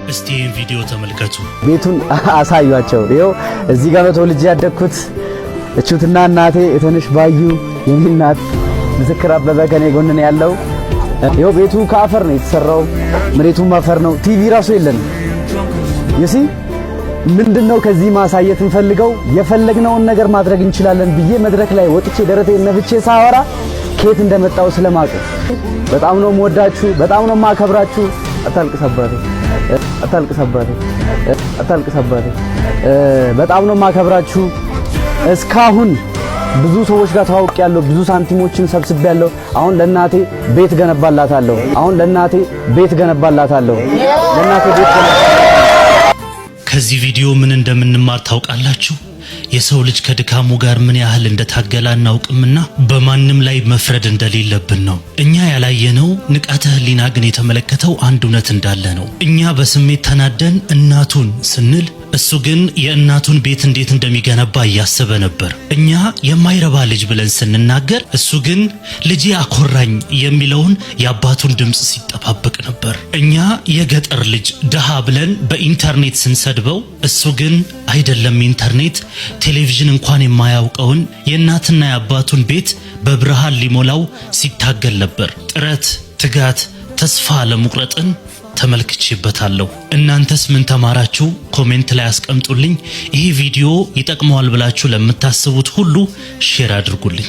እስቲ ይህን ቪዲዮ ተመልከቱ። ቤቱን አሳዩአቸው። ይኸው እዚህ ጋር ነው ተወልጄ ያደግኩት። እቹትና እናቴ የተነሽ ባዩ የኔ እናት ምስክር አበበ ከኔ ጎን ነው ያለው። ይኸው ቤቱ ከአፈር ነው የተሰራው። መሬቱም አፈር ነው። ቲቪ ራሱ የለንም። You see፣ ምንድነው ከዚህ ማሳየት እንፈልገው የፈለግነውን ነገር ማድረግ እንችላለን ብዬ መድረክ ላይ ወጥቼ ደረቴን ነፍቼ ሳወራ ከየት እንደመጣው ስለማውቅ በጣም ነው የምወዳችሁ፣ በጣም ነው የማከብራችሁ። አታልቅስ አባቴ፣ አታልቅስ አባቴ፣ አታልቅስ አባቴ። በጣም ነው የማከብራችሁ። እስካሁን ብዙ ሰዎች ጋር ተዋውቄያለሁ፣ ብዙ ሳንቲሞችን ሰብስቤያለሁ። አሁን ለእናቴ ቤት ገነባላታለሁ። አሁን ለእናቴ ቤት ገነባላታለሁ። ለእናቴ ቤት ገነባላታለሁ። ከዚህ ቪዲዮ ምን እንደምንማር ታውቃላችሁ? የሰው ልጅ ከድካሙ ጋር ምን ያህል እንደታገለ አናውቅምና በማንም ላይ መፍረድ እንደሌለብን ነው። እኛ ያላየነው ንቃተ ህሊና ግን የተመለከተው አንድ እውነት እንዳለ ነው። እኛ በስሜት ተናደን እናቱን ስንል እሱ ግን የእናቱን ቤት እንዴት እንደሚገነባ እያሰበ ነበር። እኛ የማይረባ ልጅ ብለን ስንናገር እሱ ግን ልጄ አኮራኝ የሚለውን የአባቱን ድምፅ ሲጠባበቅ ነበር። እኛ የገጠር ልጅ ድሃ ብለን በኢንተርኔት ስንሰድበው እሱ ግን አይደለም ኢንተርኔት፣ ቴሌቪዥን እንኳን የማያውቀውን የእናትና የአባቱን ቤት በብርሃን ሊሞላው ሲታገል ነበር። ጥረት፣ ትጋት፣ ተስፋ አለመቁረጥን ተመልክቼበታለሁ። እናንተስ ምን ተማራችሁ? Comment ላይ አስቀምጡልኝ። ይህ ቪዲዮ ይጠቅመዋል ብላችሁ ለምታስቡት ሁሉ share አድርጉልኝ።